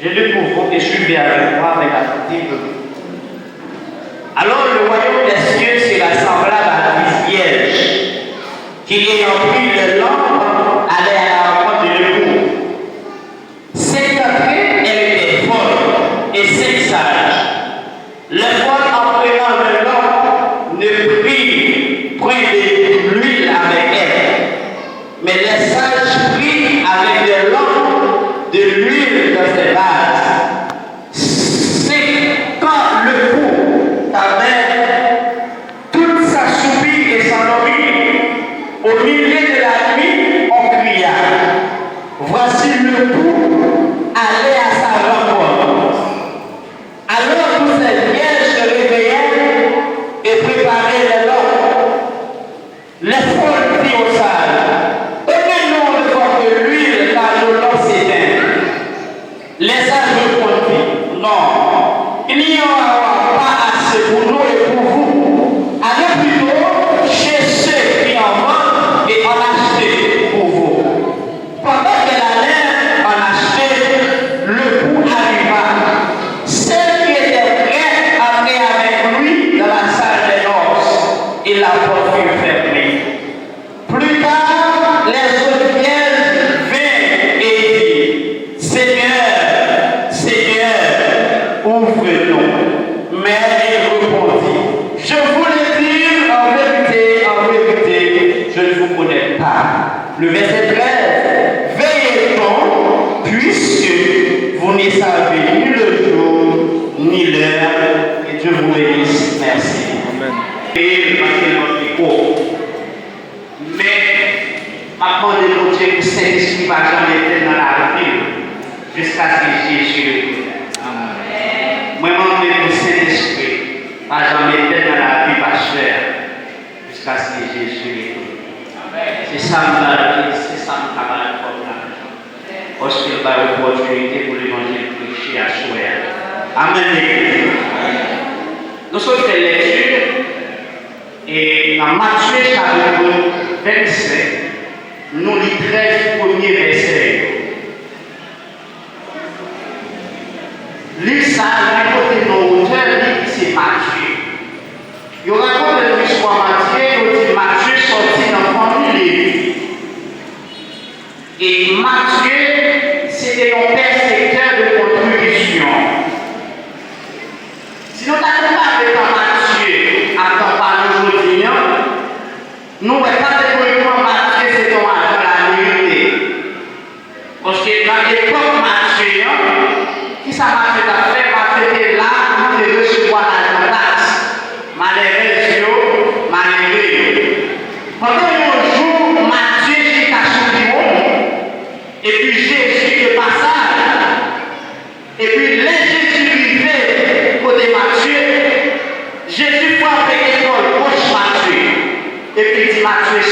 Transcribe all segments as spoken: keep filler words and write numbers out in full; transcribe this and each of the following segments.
Je le pouvons et suivez avec moi avec attentivement. Alors le royaume des cieux sera semblable à dix vierges qui, ayant pris leurs lampes, allaient à la rencontre de l'époux. Cinq d'entre elles étaient folles et cinq sages. Les folles, en prenant leurs lampes, ne prirent point de l'huile avec elles, mais les sages prirent avec leurs lampes de l'huile dans ces vases. Cinq, quand l'époux t'amène, tout s'assoupit et s'endormit. Au milieu de la nuit, on cria, voici l'époux, allez à sa rencontre. Alors toutes ces vierges se réveillèrent et préparèrent les lampes. Les folles dirent aux sages, donnez-nous de votre huile, car nos lampes s'éteignent. Les sages répondirent, non, il n'y en aura pas assez pour nous et pour vous. Allez plutôt chez ceux qui en vendent et en achetez pour vous. Pendant qu'elles allaient en acheter, l'époux arriva. Celles qui étaient prêtes entrèrent avec lui dans la salle des noces, et la porte fut fermée. Plus tard, les autres vierges vinrent et dirent, Seigneur, Seigneur, ouvre-nous. Mais il répondit, je vous le dis en vérité, en vérité, je ne vous connais pas. Le verset treize, veillez donc, puisque vous ne savez ni le jour, ni l'heure. Que Dieu vous bénisse. Merci. Amen. Peye l paske l manke gwo. Men, m ap mande Bondye pou Sentespri pa janm etenn nan lavi m jiskaske Jezi retounen. Mwen mande pou Sentespri pa janm etenn nan lavi pastè a jiskaske Jezi retounen. Se sa m ta di, se sa m ta bay kòm lajan. Paske l bay opòtinite pou levanjil preche aswè a. Amèn, legliz. Nou sot fè lekti e nan Matye chapit vennsenk, nou li trèz premye vèsè yo. Liv sa a, li pote non otè li ki se Matye. Yo rakonte nou istwa Matye, yo di Matye sòti nan fanmi Levi. E Matye, se te yon pèsektè de kontribisyon. Si nou ta konpare jan Matye ak jan pa nou jodi a, nou wè kategorikman Matye se te yon ajan laverite. Paske nan epòk Matye an, kisa Matye t ap fè? Matye te la pou te resevwa lajan taks malerèz yo, malere yo. Pandan yon jou, Matye chita sou biwo l, epi Jezi de pasaj. Epi lè Jezi rive kote Matye, Jezi frape epòl goch Matye, epi l di Matye,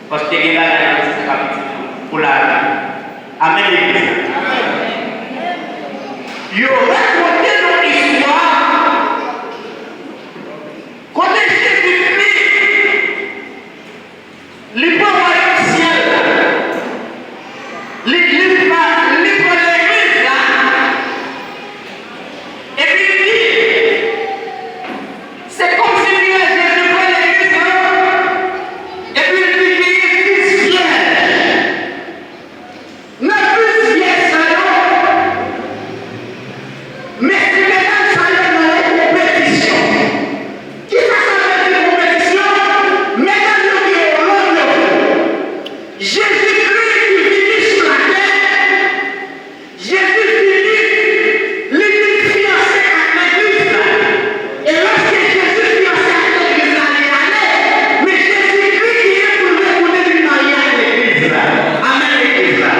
Paske gen bagay nan sa k ap di nou pou lavi. Amèn, legliz la. Yo rakonte nou istwa kote Jezi Kris, li pran wayòm syèl la. Li, li pa, li pran legliz la. Epi li di, se kòmsi li wè Jezi pran legliz la. Epi li di, genyen dis vyèj. Nan dis vyèj sa yo, mesye medam sa yo nan yon konpetisyon. Kisa sa vle di, konpetisyon? Medam yo gen yon randevou. Jezikri ki vini sou latè, Jezi vini, li vin fiyanse ak legliz la. E lòske Jezi fiyanse ak legliz la, li ale, men Jezikri genyen pou l retounen vin marye ak legliz la. Amèn, legliz la.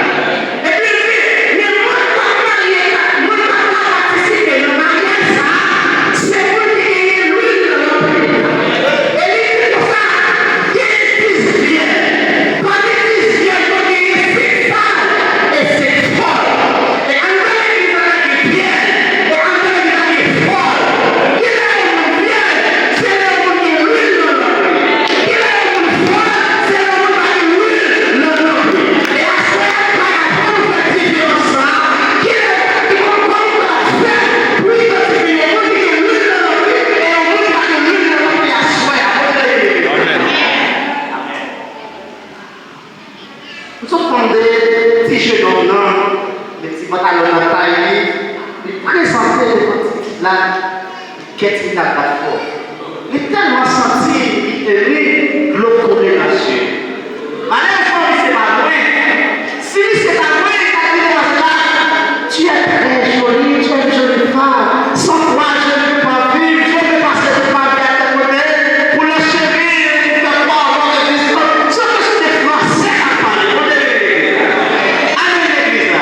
Epi l di, men moun k ap marye, moun k ap ka patisipe nan maryaj sa a, se moun ki genyen lwil nan lanp li. E li di konsa, genyen dis vyèj. Pami dis vyèj yo, genyen senk saj e senk fòl. E anndan legliz la, gen vyèj. E anndan legliz la, gen fòl. Kilè yon moun vyèj? Se lè yon moun gen lwil nan lanp li. Kilè yon moun fòl? Se lè yon moun pa gen lwil nan lanp li. E aswè a, nou pral aprann nou fè diferans sa a. Kilè, ki, kòman, kòman nou pral fè pou idantifye yon moun ki gen lwil nan lanp li e yon moun ki pa gen lwil nan lanp li aswè a? Amèn. M sot tande ti jenòm nan, men ti pantalon nan tay li, li prezante devan ti pitit la, kè ti pitit la bat fò. Li tèlman santi li emi, dlo koule nan je. Malerezman, misye pa lwen. Si misye ta lwen, li t ap di demwazèl la, tu es très jolie, tu es une jolie femme. Sans toi, je ne peux pas vivre, je vais passer toute ma vie à tes côtés. Pour le chérir, pour faire croire à notre existence. Se te sou de fransè k ap pale. Kote legliz la? Amèn, legliz la.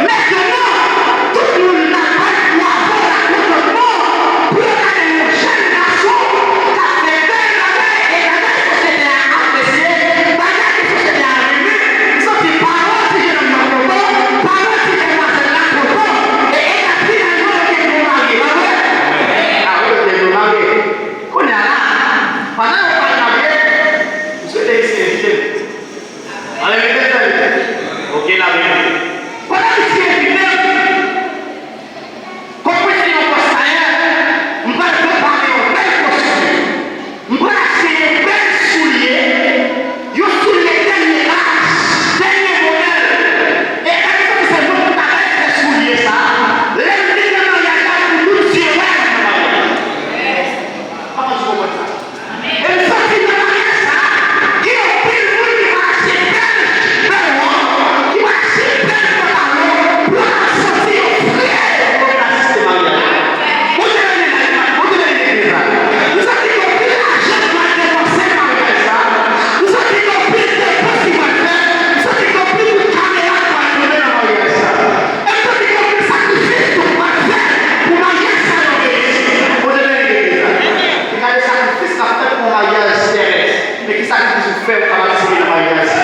Mentnan, tout moun ta bay bravo, lakontantman pou yo gade yon jèn gason k ap fè bèl bagay e bagay sosyete a apresye, bagay ke sosyete a renmen. M santi paran ti jenòm nan kontan, paran ti demwazèl la kontan. E, e finalman, yo te dwe marye, pa vre? A wi, yo te dwe marye. Kounye a la, pandan yo pral marye, m swete misye envite m. Ann envite l, zanmi. Oke, l ap envite. Pandan misye envite m, kòm mwen se yon fòstayè, m pral prepare yon bèl kostim. M pral achte yon bèl soulye, yon soulye dènye laj, dènye modèl. E lè m santi se mwen pou ta bay fè soulye sa a, lè m vin nan maryaj la, pou tout zye wè m nan maryaj la. Kòman w konprann sa? E m santi nan maryaj sa a, gen anpil moun ki pral achte bèl, bèl wòb, ki pral achte bèl pantalon, pou yo ka santi yo fyè lè yo pral asiste maryaj la. Bondye beni legliz la, Bondye beni legliz la. M santi gen anpil lajan ki pral depanse nan maryaj sa a. M santi gen anpil depans ki pral fèt. M santi gen anpil kout kamera ki pral tonbe nan maryaj sa a. E m santi gen anpil sakrifis tou k pral fèt pou maryaj sa yo reyisi. Bondye beni legliz la. Gade sakrifis k ap fèt pou yon maryaj terès. Men ki sakrifis ou fè pou w ka patisipe nan maryaj sa?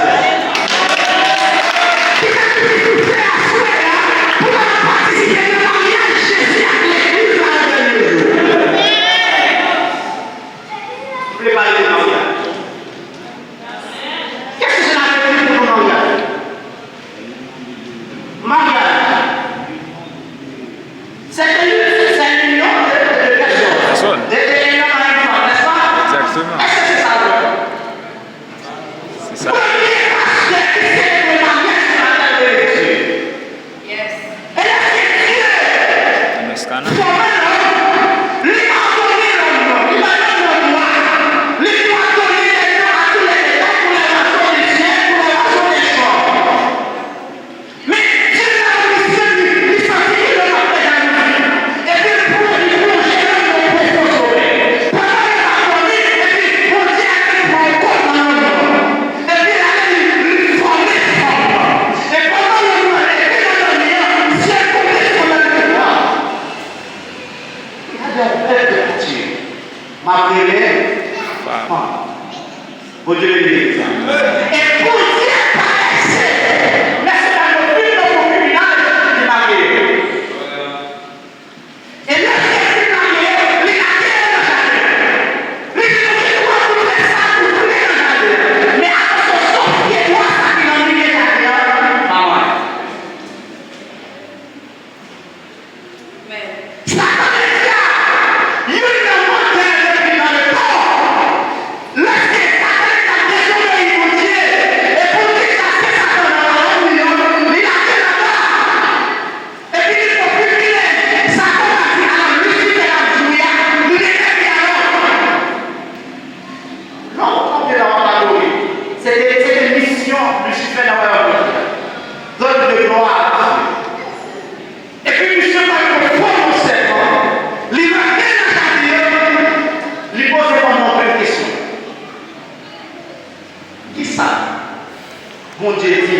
Ki sakrifis ou fè aswè a pou w ka patisipe nan maryaj Jezi ak legliz la nan dènye jou? M vle pale de maryaj. Kèk ti jen ap reflechi pou nou maryaj. Maryaj. C'est une, c'est l'union de, de deux personnes. Personne. De, de un homme à une femme, n'est-ce pas? Exactement. Est-ce que c'est ça le... C'est ça. Premye pastè ki selebre maryaj se maryaj de Bondye. Yes. E lèske Dye fòme lòm, li òdone lòm nan, li ba lòm nan dwa, li pwadone lè non a tou lè de, tankou lè zwazo de syèl, kou lè zwazo de chò. Men, Dye nan misye li, li santi ke lòm ap fè jalouzi. Epi l pran, li plonje lòm nan yon pwofon somèy. Pandan lòm ap dòmi, epi Bondye ale li pran yon kòd nan lòm nan. Epi l ale li, li fòme fanm nan. E pandan lòm nan leve nan dòmi an, syèl tonbe sou lòm nan. Gade yon bèl bèl Bondye. M ap rele fanm. Bondye beni legliz la. E Bondye pa lèse mesye sa yo fin nan konkibinaj, li marye yo. E lèske fin marye yo, li lage yo nan jaden an. Li di nou gen dwa pou nou fè sa nou vle nan jaden an. Men atansyon, sof pye dwa sa ki nan milye jaden an, pa mwen. Satan le dyab, youn nan mantè depi nan letan. Lèske Satan le dyab dezobeyi Bondye, e pou l di sa se Satan nan pawòl li yo, li lage nan dwa. Epi li pran privilèj, Satan ka di, alò, Lisifè l ap jwe a, li te fè pi alò. Lè w kanpe la, w ap adore. Se te, se te misyon Lisifè nan wayòm Bondye. Donne de gloire à Dieu. Epi misye pral pran fòm yon sèpan, li lage nan jaden an, li poze fanm nan anpil kesyon. Kisa Bondye di